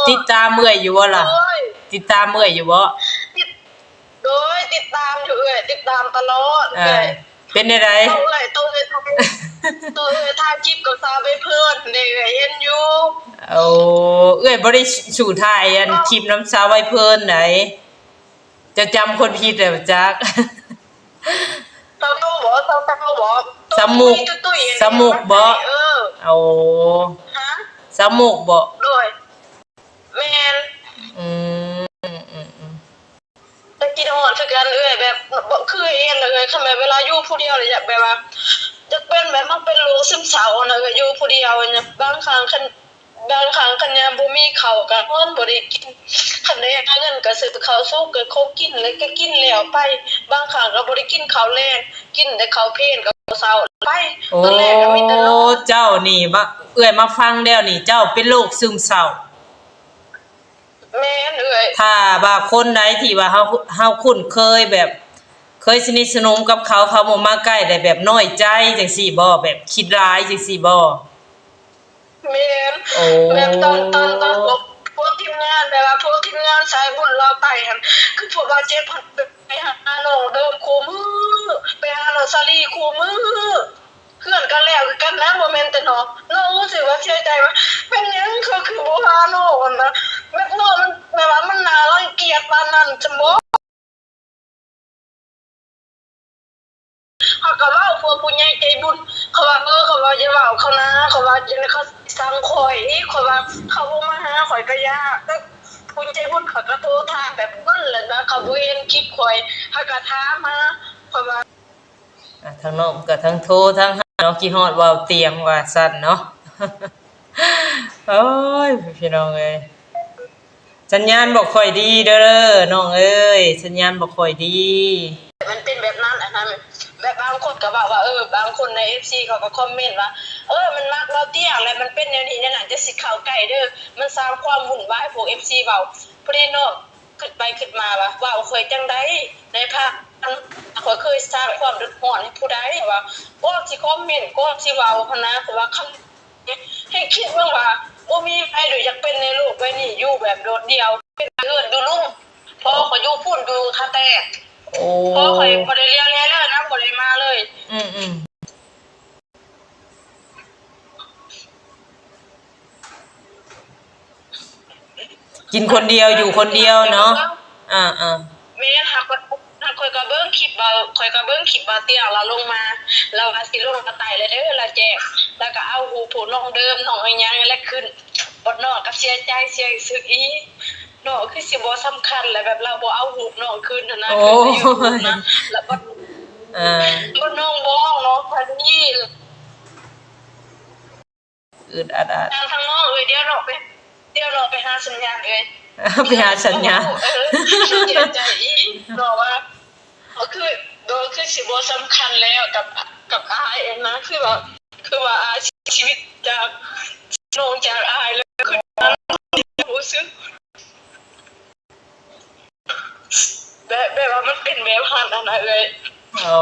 ໆ ຕິດຕາມເອື້ອຍຢູ່ບໍ່ລະ? ຕິດຕາມເອື້ອຍຢູ່ບໍ່? ໂດຍ ຕິດຕາມຢູ່ເອື້ອຍ ຕິດຕາມຕະຫຼອດເອື້ອຍ ເປັນແນວໃດ? ໂຕເອື້ອຍ ໂຕເອື້ອຍ ໂຕເອື້ອຍຖ່າຍຄລິບກັບສາວໃບເພີ້ນເດ້ ເອື້ອຍເຫັນຢູ່ ໂອ້ ເອື້ອຍບໍ່ໄດ້ສູ່ຖ່າຍອັນຄລິບນຳສາວໃບເພີ້ນໃດ ເຈົ້າຈຳຄົນຜິດແລ້ວຈັກ ສາວເຕົາບໍ່? ສາວເຕົາບໍ່? ສາວມຸກ ສາວມຸກບໍ່? ເອີ ໂອ້ ຮະ? ສາວມຸກບໍ່? ໂດຍ ແມ່ນ ອືມ ອືມໆໆ ກໍຄິດຮອດຄືກັນເອື້ອຍ ແບບ ຄືເຫັນເອື້ອຍ ຄັນແບບເວລາຢູ່ຜູ້ດຽວລະຢາກແບບວ່າ ຢາກເປັນແບບມັນເປັນໂລກຊຶມເສົ້ານະເອື້ອຍ ຢູ່ຜູ້ດຽວນະ ບາງຄັ້ງຄັນ ບາງຄັ້ງຄັນຍາມບໍ່ມີເຂົ້າກໍນອນບໍ່ໄດ້ກິນ ຄັນໄດ້ຫາເງິນກໍຊື້ເຂົ້າສຸກ ກໍຂອງກິນ ແລ້ວກໍກິນແລ້ວໄປ ບາງຄັ້ງກໍບໍ່ໄດ້ກິນເຂົ້າແລງ ກິນແຕ່ເຂົ້າເພນກໍເສົ້າໄປ ໂອ້ ຕອນແລກກໍມີແຕ່ນອນ ເຈົ້ານີ້ ເອື້ອຍມາຟັງແລ້ວນີ້ ເຈົ້າເປັນໂລກຊຶມເສົ້າ. ແມ່ນເອື້ອຍ. ຖ້າວ່າຄົນໃດທີ່ວ່າເຮົາ ເຮົາຄຸ້ນເຄີຍ ແບບເຄີຍສະໜິດສະໜົມກັບເຂົາ ເຂົາບໍ່ມາໃກ້ ແລ້ວແບບນ້ອຍໃຈຈັ່ງຊີ້ບໍ່? ແບບຄິດຫຼາຍຈັ່ງຊີ້ບໍ່? ແມ່ນ. ໂອ້ ແບບຕອນ ຕອນ ຕອນພວກ ພວກທີມງານ ແບບວ່າພວກທີມງານສາຍບຸນລາວໃຕ້ຫັ້ນ ຄືພວກບາດເຈັບຫັ້ນ ໄປຫານ້ອງເດີມຄູ່ມື້ ໄປຫານ້ອງສາລີຄູ່ມື້. ເພື່ອນກັນແລ້ວຄືກັນນະ ບໍ່ແມ່ນແຕ່ນ້ອງ. ນ້ອງຮູ້ສຶກວ່າເສຍໃຈວ່າ ເປັນຫຍັງເຂົາຄືບໍ່ຫານ້ອງຫັ້ນນະ? ແບບນ້ອງມັນ ແບບວ່າມັນໜ້າລັງກຽດປານນັ້ນຊັ້ນບໍ? ເຮົາກໍເວົ້າພວກຜູ້ໃຫຍ່ໃຈບຸນ ເຂົາວ່າ ເອີ ເຂົາວ່າຢ່າເວົ້າເຂົານາ ເຂົາວ່າຈັ່ງໃດເຂົາຊິຊັງຂ້ອຍອີກ ເຂົາວ່າເຂົາບໍ່ມາຫາຂ້ອຍກໍຢ່າ. ແຕ່ຜູ້ໃຫຍ່ໃຈບຸນເຂົາກໍໂທຖາມແບບນັ້ນແຫຼະນະ ເຂົາບໍ່ເຫັນຄລິບຂ້ອຍ ເຂົາກໍຖາມມາ ເຂົາວ່າ ອ່າ ທາງນ້ອງກໍທັງໂທທັງຫາເນາະ ຄິດຮອດເວົ້າຕຽງວ່າຊັ້ນເນາະ. ໂອ້ຍ ພີ່ນ້ອງເອີຍ ສັນຍານບໍ່ຄ່ອຍດີເດີນ້ອງເອີຍ ສັນຍານບໍ່ຄ່ອຍດີ. ມັນເປັນແບບນັ້ນ ອັນນັ້ນ ແບບບາງຄົນກໍເວົ້າວ່າ ເອີ ບາງຄົນໃນເອັຟຊີເຂົາກໍຄອມເມັນວ່າ ເອີ ມັນມັກເວົ້າຕຽງ ແລະມັນເປັນແນວນີ້ແນວນັ້ນ ຈະຊິເຂົ້າໃກ້ເດີ ມັນສ້າງຄວາມວຸ່ນວາຍ ພວກເອັຟຊີເວົ້າ. ພໍດີນ້ອງ ຄິດໄປຄິດມາວ່າ ເວົ້າຂ້ອຍຈັ່ງໃດ ໃນພາກຂ້ອຍເຄີຍສ້າງຄວາມເດືອດຮ້ອນໃຫ້ຜູ້ໃດ ວ່າກ່ອນຊິຄອມເມັນ ກ່ອນຊິເວົ້າຫັ້ນນະ ເພາະວ່າຄັນ ໃຫ້ຄິດເບິ່ງວ່າ ບໍ່ມີໃຜໂດຍຢາກເປັນໃນໂລກໃບນີ້ ຢູ່ແບບໂດດດ່ຽວ ເປັນເຮືອນຢູ່ລຸ່ມ ພໍ່ຂ້ອຍຢູ່ພຸ້ນ ຢູ່ທ່າແຕກ. ໂອ້ ພໍ່ຂ້ອຍບໍ່ໄດ້ລຽວແລເລີຍນະ ບໍ່ໄດ້ມາເລີຍ. ອືມໆ. ກິນຄົນດຽວ ຢູ່ຄົນດຽວເນາະ. ອ່າໆ ແມ່ນ. ຫາກ ຫາກຂ້ອຍກໍເບິ່ງຄລິບວ່າ ຂ້ອຍກໍເບິ່ງຄລິບວ່າຕຽງລາວລົງມາ ລາວວ່າຊິລົງມາໄຕ່ແລ້ວເດີ ລາວແຈ້ງ ລາວກໍເອົາຮູບພວກນ້ອງເດີມ ນ້ອງອີຫຍັງແຫຼະຂຶ້ນ ບັດນ້ອງກໍເສຍໃຈ ເສຍສຶກອີກ ນ້ອງຄືຊິບໍ່ສຳຄັນ ແລະແບບລາວບໍ່ເອົາຮູບນ້ອງຄືນຫັ້ນນະ. ໂອ້ຍ ຄືຢູ່ນະ ແລ້ວບັດ ເອີ ບັດນ້ອງບອກ ນ້ອງພານີ ອຶດອັດອັດ. ທາງ ທາງນ້ອງເອີຍ ດຽວນ້ອງໄປ ດຽວນ້ອງໄປຫາສັນຍານເອີຍ ໄປຫາສັນຍານ. ເອີ ເສຍໃຈອີກ ນ້ອງວ່າ ເອີ ຄື ເອີ ຄືຊິບໍ່ສຳຄັນແລ້ວກັບ ກັບອ້າຍຫັ້ນນະ ຄືວ່າ ຄືວ່າອ້າຍເສຍຊີວິດຈາກ ນ້ອງຈາກອ້າຍ ແລ້ວຄືນັ້ນ ຮູ້ສຶກ ແບບ ແບບວ່າມັນເປັນແບບຫັ້ນຫັ້ນນະເອື້ອຍ. ໂອ້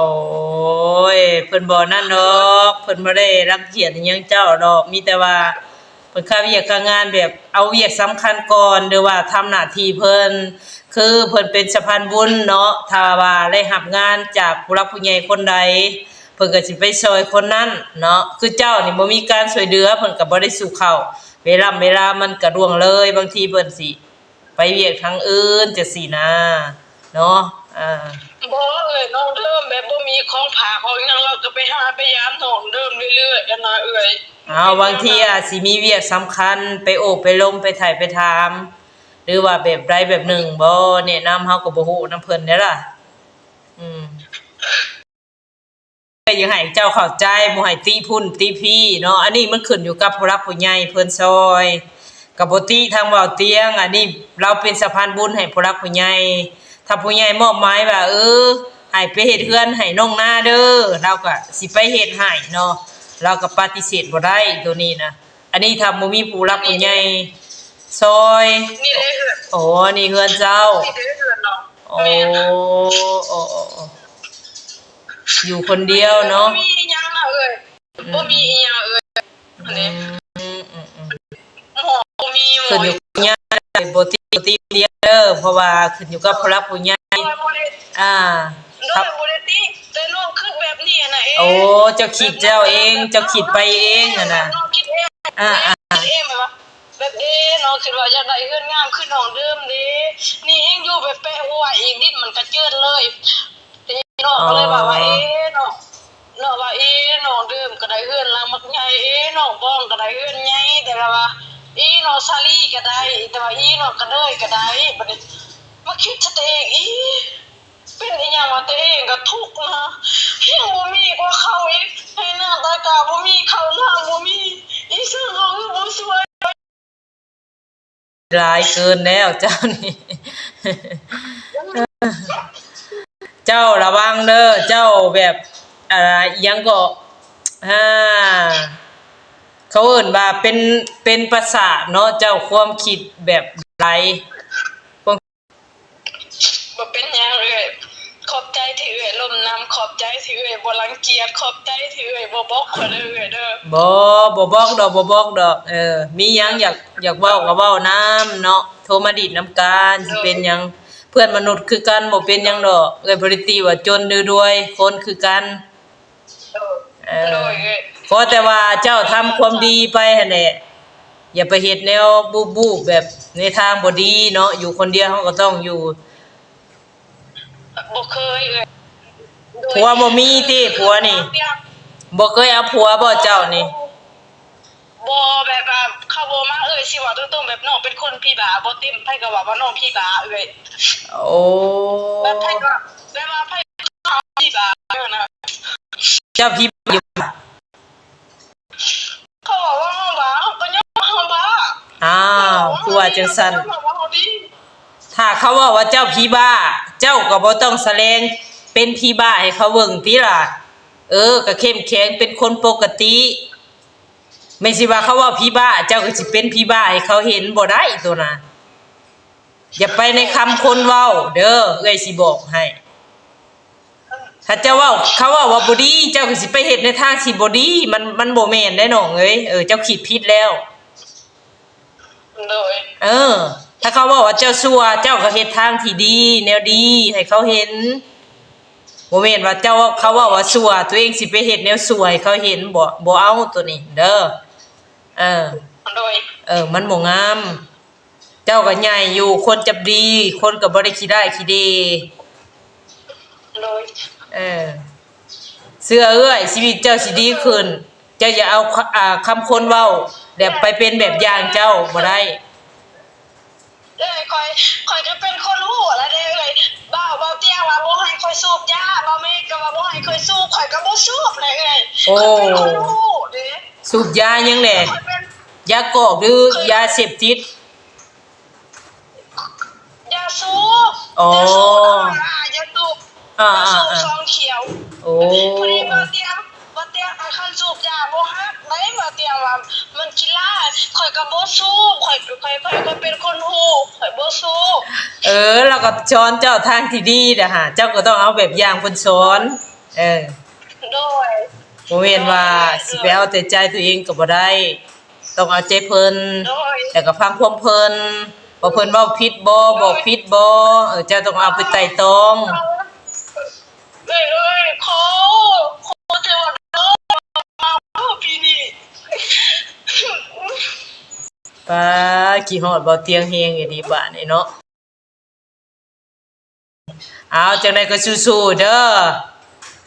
ຍ ເພິ່ນບໍ່ນັ້ນດອກ ເພິ່ນບໍ່ໄດ້ລັງກຽດອີ່ຫຍັງເຈົ້າດອກ ມີແຕ່ວ່າເພິ່ນຄາວຽກຄາງານ ແບບເອົາວຽກສຳຄັນກ່ອນ ຫຼືວ່າທຳໜ້າທີ່ເພິ່ນ ຄືເພິ່ນເປັນສະພານບຸນເນາະ ຖ້າວ່າໄດ້ຮັບງານຈາກຜູ້ຫຼັກຜູ້ໃຫຍ່ຄົນໃດ ເພິ່ນກໍຊິໄປຊ່ອຍຄົນນັ້ນເນາະ. ຄືເຈົ້ານີ້ບໍ່ມີການຊ່ວຍເຫຼືອ ເພິ່ນກໍບໍ່ໄດ້ສູ່ເຂົ້າ ເວລາ ເວລາມັນກໍລ່ວງເລີຍ ບາງທີເພິ່ນຊິ ໄປວຽກທາງອື່ນຈັ່ງຊີ້ນະເນາະ. ອ່າ ບໍ່ເອີຍ ນ້ອງເດີມແບບບໍ່ມີຂອງຝາກຂອງຫຍັງ ລາວກໍໄປຫາໄປຢາມນ້ອງເດີມເລື້ອຍໆຫັ້ນນະເອີຍ. ອ້າວ ບາງທີອາດຊິມີວຽກສຳຄັນ ໄປໂອ້ໄປລົມ ໄປໄຖ່ໄປຖາມ ຫຼືວ່າແບບໃດແບບໜຶ່ງບໍ່ ແນະນຳ ເຮົາກໍບໍ່ຮູ້ນຳເພິ່ນເດ້ລະ. ອືມ. ກໍຢາກໃຫ້ເຈົ້າເຂົ້າໃຈ ບໍ່ໃຫ້ຕິພຸ້ນຕິພີ້ເນາະ. ອັນນີ້ມັນຂຶ້ນຢູ່ກັບຜູ້ຫຼັກຜູ້ໃຫຍ່ເພິ່ນຊ່ອຍ ກໍບໍ່ຕິທາງເວົ້າຕຽງ. ອັນນີ້ລາວເປັນສະພານບຸນໃຫ້ຜູ້ຫຼັກຜູ້ໃຫຍ່ ຖ້າຜູ້ໃຫຍ່ມອບໝາຍວ່າ ເອີ ໃຫ້ໄປເຮັດເຮືອນໃຫ້ນ້ອງນາເດີ ລາວກໍຊິໄປເຮັດໃຫ້ເນາະ ລາວກໍປະຕິເສດບໍ່ໄດ້ໂຕນີ້ນະ. ອັນນີ້ຖ້າບໍ່ມີຜູ້ຫຼັກຜູ້ໃຫຍ່ຊ່ອຍ. ນີ້ເດ້ເຮືອນ. ໂອ້ ນີ້ເຮືອນເຈົ້າ. ນີ້ເດ້ເຮືອນນ້ອງ. ໂອ້ ແມ່ນ. ໂອ້ ໂອ້ ໂອ້ ຢູ່ຄົນດຽວເນາະ. ບໍ່ມີອີ່ຫຍັງນະເອີຍ. ອືມ ບໍ່ມີອີ່ຫຍັງເອີຍ. ອືມ ອືມ ອືມ. ບໍ່ມີ. ຂຶ້ນຢູ່ກັບຍາຍ ບໍ່ຕິ ບໍ່ຕິດຽວເດີ ເພາະວ່າຂຶ້ນຢູ່ກັບຜູ້ຫຼັກຜູ້ໃຫຍ່. ໂດຍ ບໍ່ໄດ້ ອ່າ ໂດຍ ບໍ່ໄດ້ຕິ ແຕ່ນ້ອງຄິດແບບນີ້ນະເອງ. ໂອ້ ເຈົ້າຄິດເຈົ້າເອງ ເຈົ້າຄິດໄປເອງຫັ້ນນະ. ນ້ອງຄິດເອງ. ອ່າໆ ຄິດເອງແບບວ່າ ແບບເດ້ ນ້ອງຄິດວ່າຢາກໄດ້ເຮືອນງາມຄືນ້ອງເດີມເດ້ ນີ້ເອງຢູ່ແບບແປະຫົວອີກ ດິນມັນກະເຈີດເລີຍ. ນ້ອງກໍເລີຍວ່າ ເອີ ວ່າ ເອ ນ້ອງ ນ້ອງວ່າ ເອ ນ້ອງເດີມກໍໄດ້ເຮືອນຫຼັງບັກໃຫຍ່ ເອ ນ້ອງບອງກໍໄດ້ເຮືອນໃຫຍ່ ແຕ່ລະວ່າ ເອ ນ້ອງສາລີກໍໄດ້ ແຕ່ວ່າ ເອ ນ້ອງກະເດີຍກໍໄດ້. ບັດນີ້ມາຄິດຊະຕົວເອງອີກ ເປັນອີ່ຫຍັງວະ ຕົວເອງກໍທຸກນະ ຍັງບໍ່ມີກວ່າເຂົາອີກ ໄຮ່ນາຕາກາບໍ່ມີ ເຂົ້ານ້ຳບໍ່ມີ ອີ່ສັງເຂົາຄືບໍ່ຊ່ວຍ. ຫຼາຍເກີນແລ້ວເຈົ້ານີ້ ເຈົ້າລະວັງເດີ ເຈົ້າແບບ ອ່າ ອີ່ຫຍັງເກາະ ອ່າ ເຂົາເອີ້ນວ່າເປັນ ເປັນປະສາດເນາະ ເຈົ້າຄວາມຄິດແບບຫຼາຍ ຂອບໃຈທີ່ເອື້ອຍບໍ່ລັງກຽດ, ຂອບໃຈທີ່ເອື້ອຍບໍ່ບລັອກຂ້ອຍເດີເອື້ອຍເດີ. ບໍ່ ບໍ່ບລັອກດອກ ບໍ່ບລັອກດອກ. ເອີ ມີຫຍັງຢາກ ຢາກເວົ້າກໍເວົ້ານຳເນາະ, ໂທມາດິດນຳກັນ. ໂດຍ. ຊິເປັນຫຍັງ ເພື່ອນມະນຸດຄືກັນ ບໍ່ເປັນຫຍັງດອກ. ເອື້ອຍບໍ່ໄດ້ຕິວ່າຈົນຫຼືລວຍ, ຄົນຄືກັນ. ໂດຍ. ເອີ ໂດຍເອື້ອຍ. ຂໍແຕ່ວ່າເຈົ້າທຳຄວາມດີໄປຫັ້ນແຫຼະ, ຢ່າໄປເຮັດແນວບູບໆ ແບບໃນທາງບໍ່ດີເນາະ. ຢູ່ຄົນດຽວເຮົາກໍຕ້ອງຢູ່ ບໍ່ເຄີຍເອື້ອຍ. ໂດຍ. ຜົວບໍ່ມີຕິ ຜົວນີ້? ບໍ່ເຄີຍເອົາຜົວບໍ່ເຈົ້ານີ້? ບໍ່ ແບບວ່າເຂົາບໍ່ມາ ເອື້ອຍຊິເວົ້າຕົງໆ ແບບນ້ອງເປັນຄົນຜີບ້າບໍ່ເຕັມ, ໃຜກໍວ່າວ່ານ້ອງຜີບ້າເອື້ອຍ. ໂອ້ ແບບໃຜກໍ ແບບວ່າໃຜກໍວ່າຜີບ້າຫັ້ນນະ. ເຈົ້າຜີບ້າຢູ່? ເຂົາເວົ້າວ່າເຮົາບ້າ ເຮົາກໍຍອມເຮົາບ້າ. ອ້າວ ຄືວ່າຈັ່ງຊັ້ນ? ເຂົາເວົ້າວ່າເຮົາດີ. ຖ້າເຂົາເວົ້າວ່າເຈົ້າຜີບ້າ ເຈົ້າກໍບໍ່ຕ້ອງສະແດງເປັນຜີບ້າໃຫ້ເຂົາເບິ່ງຕິລະ. ເອີ ກໍເຂັ້ມແຂງເປັນຄົນປົກກະຕິ. ແມ່ນຊິວ່າເຂົາເວົ້າຜີບ້າ ເຈົ້າກໍຊິເປັນຜີບ້າໃຫ້ເຂົາເຫັນບໍ່ໄດ້ໂຕນະ. ຢ່າໄປໃນຄຳຄົນເວົ້າເດີ ເອື້ອຍຊິບອກໃຫ້. ຖ້າເຈົ້າເວົ້າ ເຂົາເວົ້າວ່າບໍ່ດີ ເຈົ້າກໍຊິໄປເຮັດໃນທາງທີ່ບໍ່ດີ ມັນ ມັນບໍ່ແມ່ນເດ້ນ້ອງເອີຍ. ເອີ ເຈົ້າຄິດຜິດແລ້ວ. ໂດຍ. ເອີ ຖ້າເຂົາເວົ້າວ່າເຈົ້າຊົ່ວ ເຈົ້າກໍເຮັດທາງທີ່ດີ ແນວດີໃຫ້ເຂົາເຫັນ. ບໍ່ແມ່ນວ່າເຈົ້າ ເຂົາເວົ້າວ່າຊົ່ວ ຕົວເອງຊິໄປເຮັດແນວຊົ່ວໃຫ້ເຂົາເຫັນ. ບໍ່ ບໍ່ເອົາໂຕນີ້ເດີ. ເອີ ໂດຍ. ເອີ ມັນບໍ່ງາມ. ເຈົ້າກໍໃຫຍ່ຢູ່ ຄົນຈັບດີ ຄົນກໍບໍ່ໄດ້ຂີ້ຮ້າຍຂີ້ເດ. ໂດຍ. ເອີ ເຊື່ອເອື້ອຍ ຊີວິດເຈົ້າຊິດີຂຶ້ນ. ເຈົ້າຢ່າເອົາ ອາ ຄຳຄົນເວົ້າແບບໄປເປັນແບບຢ່າງເຈົ້າບໍ່ໄດ້. ເອື້ອຍ ຂ້ອຍ ຂ້ອຍກໍເປັນຄົນຮູ້ລະເດ້ເອື້ອຍ. ບ່າວ ບ່າວຕຽງວ່າບໍ່ໃຫ້ຂ້ອຍສູບຢາ, ບ່າວເມກກໍວ່າບໍ່ໃຫ້ຂ້ອຍສູບ, ຂ້ອຍກໍບໍ່ສູບແຫຼະເອື້ອຍ. ໂອ້ ຂ້ອຍເປັນຄົນຮູ້ເດ້. ສູບຢາຫຍັງແຫຼະ? ຂ້ອຍເປັນ ຢາກອກ ຫຼື ຂ້ອຍ ຢາເສບຕິດ? ຢາສູບ. ອໍ ຢາສູບທຳມະດາ ຢາສູບ. ອ່າ ຢາສູບ ອ່າ ຊອງຂຽວ. ໂອ້ ພໍດີບ່າວຕຽງ ບ່າວຕຽງວ່າຄັນສູບຢາບໍ່ຮັກເດ້. ບ່າວຕຽງວ່າມັນຂີ້ລ້າຍ. ຂ້ອຍກໍບໍ່ສູບ. ຂ້ອຍ ຂ້ອຍ ຂ້ອຍ ຂ້ອຍເປັນຄົນຮູ້. ຂ້ອຍບໍ່ສູບ. ເອີ ລາວກໍສອນເຈົ້າທາງທີ່ດີແຫຼະຫາ. ເຈົ້າກໍຕ້ອງເອົາແບບຢ່າງເພິ່ນສອນ. ເອີ ໂດຍ. ບໍ່ແມ່ນວ່າ ໂດຍ ຊິໄປເອົາແຕ່ໃຈຕົວເອງກໍບໍ່ໄດ້. ຕ້ອງເອົາໃຈເພິ່ນ ໂດຍ ແລ້ວກໍຟັງຄວາມເພິ່ນ ວ່າເພິ່ນເວົ້າຜິດບໍ່ ບອກຜິດບໍ່. ເອີ ເຈົ້າຕ້ອງເອົາໄປໄຕ່ຕອງ. ເອີຍ ເອີຍ ຂໍ ຂໍເທວະດາ ປີນີ້. ປ້າ ຄິດຮອດເບົາຕຽງແຮງອີ່ຫຼີບາດນີ້ເນາະ. ເອົາ ຈັ່ງໃດກໍສູ້ໆເດີ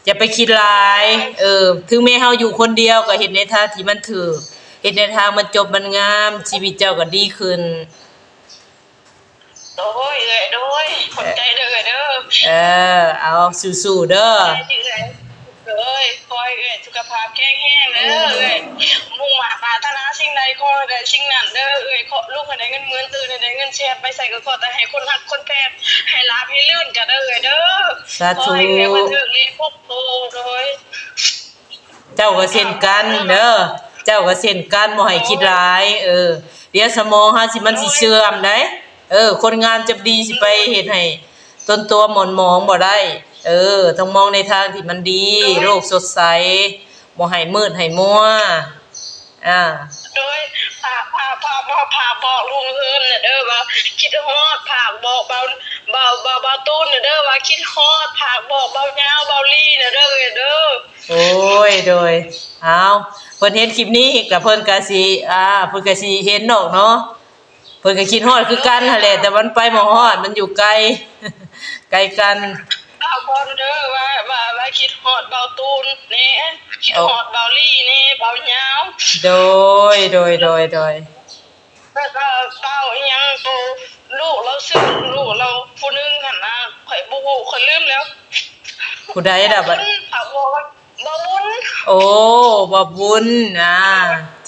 ຢ່າໄປຄິດຫຼາຍ. ເອີ ເຖິງແມ້ເຮົາຢູ່ຄົນດຽວ ກໍເຮັດໃນທາງທີ່ມັນຖືກ ເຮັດໃນທາງມັນຈົບມັນງາມ ຊີວິດເຈົ້າກໍດີຂຶ້ນ. ໂດຍ ເອື້ອຍ ໂດຍ ຂອບໃຈເດີ ເອື້ອຍເດີ. ເອີ ເອົາ ສູ້ໆເດີ. ໂດຍ ຂໍໃຫ້ເອື້ອຍສຸຂະພາບແຂງແຮງເດີເອື້ອຍ. ມຸ່ງມາດປາດຖະໜາສິ່ງໃດ ຂໍໃຫ້ໄດ້ສິ່ງນັ້ນເດີເອື້ອຍ. ຂໍລູກໃຫ້ໄດ້ເງິນໝື່ນ ຕື່ນໃຫ້ໄດ້ເງິນແສນ ໄປໃສກໍຂໍແຕ່ໃຫ້ຄົນຮັກຄົນແພງ ໃຫ້ລາບໃຫ້ລື່ນກັນເດີເອື້ອຍເດີ. ສາທຸ. ຂໍໃຫ້ເອື້ອຍມາຖືກເລກຫົກໂຕ. ໂດຍ. ເຈົ້າກໍເຊັ່ນກັນເດີ ເຈົ້າກໍເຊັ່ນກັນ ບໍ່ໃຫ້ຄິດຫຼາຍ. ເອີ ດຽວສະໝອງເຮົາຊິ ມັນຊິເສື່ອມໄດ໋. ເອີ ຄົນງາມຈັກດີຊິໄປເຮັດໃຫ້ຕົນຕົວໝອນໝອງບໍ່ໄດ້. ເອີ ຕ້ອງມອງໃນທາງທີ່ມັນດີ ໂລກສົດໃສ ບໍ່ໃຫ້ມືດໃຫ້ມົວ. ອ່າ ໂດຍ ຝາກ ຝາກ ຝາກບອກ ຝາກບອກລຸງເຮີມນະເດີວ່າຄິດຮອດ. ຝາກບອກເບົາ ເບົາ ເບົາ ເບົາຕູນນະເດີວ່າຄິດຮອດ. ຝາກບອກເບົາຍາວ ເບົາລີນະເດີ ເອີຍເດີ. ໂອ້ຍ ໂດຍ. ອ້າວ ເພິ່ນເຫັນຄລິບນີ້ກໍເພິ່ນກໍຊິ ອ່າ ເພິ່ນກໍຊິເຫັນດອກເນາະ. ເພິ່ນກໍຄິດຮອດຄືກັນຫັ້ນແຫຼະ ແຕ່ມັນໄປບໍ່ຮອດ ມັນຢູ່ໄກ ໄກກັນ. ເວົ້າກ່ອນເດີວ່າ ວ່າ ວ່າຄິດຮອດເບົາຕູນແດ່ ຄິດຮອດເບົາລີແດ່ ເບົາຍາວ. ໂດຍ ໂດຍ ໂດຍ ໂດຍ. ແລ້ວກໍເບົາອີ່ຫຍັງໂຕ ລູກລາວຊື່ ລູກລາວຜູ້ໜຶ່ງຫັ້ນນະ ຂ້ອຍບໍ່ຮູ້ ຂ້ອຍລືມແລ້ວ. ຜູ້ໃດລະບັດ? ເບົາບຸນ ເບົາບຸນ. ໂອ້ ເບົາບຸນ. ອ່າ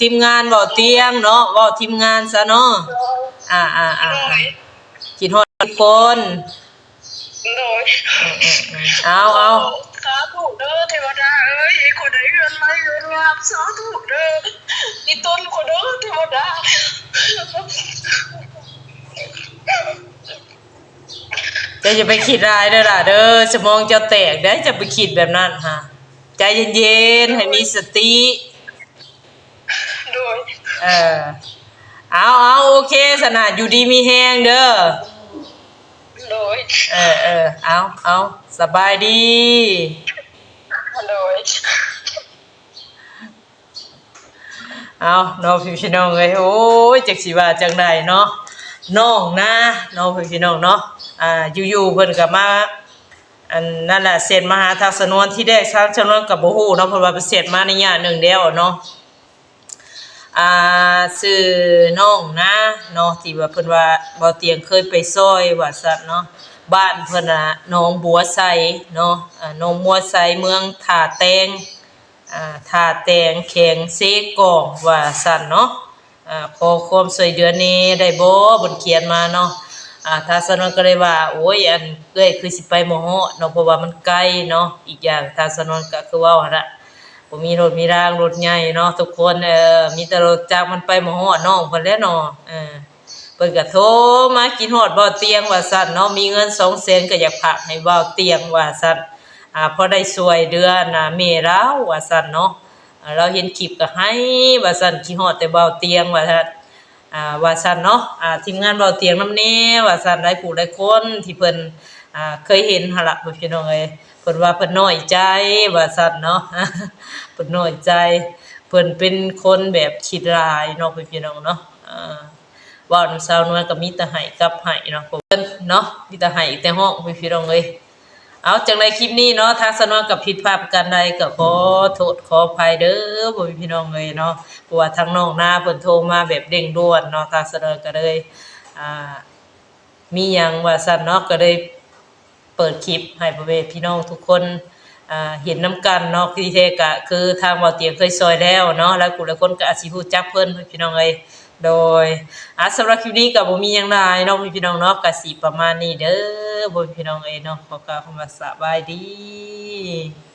ທີມງານເວົ້າຕຽງເນາະ ເວົ້າທີມງານຊະເນາະ. ໂດຍ. ອ່າ ອ່າ ອ່າ ໂດຍ. ຄິດຮອດທຸກຄົນ. ໂດຍ. ເອີ ເອີ ເອີ ເອົາ ເອົາ ສາທຸເດີເທວະດາເອີຍ ໃຫ້ຂ້ອຍໄດ້ເຮືອນໃໝ່ເຮືອນງາມ ສາທຸເດີ ອີ່ຕົນຂ້ອຍເດີເທວະດາ. ເຈົ້າຢ່າໄປຄິດຫຼາຍເດີຫຼ້າເດີ ສະໝອງເຈົ້າແຕກໄດ໋ ເຈົ້າໄປຄິດແບບນັ້ນຫາ. ໃຈເຢັນໆ ໃຫ້ມີສະຕິ. ໂດຍ ເອີ ເອົາ ເອົາ ໂອເຄຊັ້ນນະ ຢູ່ດີມີແຮງເດີ. ໂດຍ ເອີ ເອີ ເອົາ ເອົາ ສະບາຍດີ. ໂດຍ ເອົາເນາະ ພີ່ນ້ອງເອີຍ ໂອ້ຍ ຈັກຊິວ່າຈັ່ງໃດເນາະ ນ້ອງນາເນາະ ພີ່ນ້ອງເນາະ. ອ່າ ຢູ່ໆ ເພິ່ນກໍມາ ອັນນັ້ນແຫຼະ ແຊັດມາຫາທາງສະນວນ. ທີແລກທາງສະນວນກໍບໍ່ຮູ້ເນາະ ເພາະວ່າເພິ່ນແຊັດມາໄລຍະໜຶ່ງແລ້ວເນາະ. ອ່າ ຊື່ນ້ອງນາເນາະ ທີ່ວ່າເພິ່ນວ່າບ່າວຕຽງເຄີຍໄປຊ່ອຍວ່າຊັ້ນເນາະ. ບ້ານເພິ່ນນະ ໜອງບົວໄຊເນາະ ອ່າ ໜອງບົວໄຊ ເມືອງທ່າແຕງ ອ່າ ທ່າແຕງ ແຂວງເຊກອງ ວ່າຊັ້ນເນາະ. ອ່າ ຂໍຄວາມຊ່ວຍເຫຼືອແດ່ໄດ້ບໍ່? ເພິ່ນຂຽນມາເນາະ. ອ່າ ທາງສະນວນກໍເລີຍວ່າ ໂອ້ຍ ອັນ ເອື້ອຍຄືຊິໄປບໍ່ຮອດເນາະ ເພາະວ່າມັນໄກເນາະ. ອີກຢ່າງທາງສະນວນກໍຄືເວົ້າຫັ້ນລະ ບໍ່ມີລົດມີລາງ ລົດໃຫຍ່ເນາະທຸກຄົນ ເອີ ມີແຕ່ລົດຈັກ ມັນໄປບໍ່ຮອດນ້ອງເພິ່ນແຫຼະເນາະ. ເອີ ເພິ່ນກໍໂທມາ ຄິດຮອດບ່າວຕຽງວ່າຊັ້ນເນາະ ມີເງິນສອງແສນກໍຢາກຝາກໃຫ້ບ່າວຕຽງວ່າຊັ້ນ ອ່າ ພໍໄດ້ຊ່ວຍເຫຼືອນະແມ່ລາວວ່າຊັ້ນເນາະ. ອ່າ ລາວເຫັນຄລິບກໍໄຫ້ວ່າຊັ້ນ ຄິດຮອດແຕ່ບ່າວຕຽງວ່າຊັ້ນ ອ່າ ວ່າຊັ້ນເນາະ. ອ່າ ທີມງານບ່າວຕຽງນຳແດ່ວ່າຊັ້ນ ຫຼາຍຜູ້ຫຼາຍຄົນທີ່ເພິ່ນ ອ່າ ເຄີຍເຫັນຫັ້ນລະ ພີ່ນ້ອງເອີຍ. ເພິ່ນວ່າເພິ່ນນ້ອຍໃຈວ່າຊັ້ນເນາະ ເພິ່ນນ້ອຍໃຈ ເພິ່ນເປັນຄົນແບບຄິດຫຼາຍເນາະ ພີ່ນ້ອງເນາະ. ເອີ ເວົ້ານຳສາວນວນກໍມີແຕ່ໄຫ້ກັບໄຫ້ເນາະ ເພິ່ນເນາະ ມີແຕ່ໄຫ້ແຕ່ຮ້ອງ ພີ່ນ້ອງເອີຍ. ເອົາ ຈັ່ງໃດຄລິບນີ້ເນາະ ທາງສາວນວນກໍຜິດພາດປະການໃດກໍຂໍໂທດຂໍອະໄພເດີ ພໍ່ແມ່ພີ່ນ້ອງເອີຍເນາະ. ເພາະວ່າທາງນ້ອງນາເພິ່ນໂທມາແບບເລັ່ງດ່ວນເນາະ ທາງສາວນວນກໍເລີຍ ອ່າ ມີຫຍັງວ່າຊັ້ນເນາະ ກໍເລີຍເປີດຄລິບໃຫ້ພໍ່ແມ່ພີ່ນ້ອງທຸກຄົນ ອ່າ ເຫັນນຳກັນເນາະ. ທີ່ແທ້ກໍຄືທາງບ່າວຕຽງເຄີຍຊ່ອຍແລ້ວເນາະ ຫຼາຍຜູ້ຫຼາຍຄົນກໍອາດຊິຮູ້ຈັກເພິ່ນ ພີ່ນ້ອງເອີຍ. ໂດຍ ອ່າ ສຳລັບຄລິບນີ້ກໍບໍ່ມີຫຍັງຫຼາຍເນາະ ພີ່ນ້ອງເນາະ ກໍຊິປະມານນີ້ເດີ ພໍ່ແມ່ພີ່ນ້ອງເອີຍເນາະ. ຂໍກ່າວຄຳວ່າສະບາຍດີ.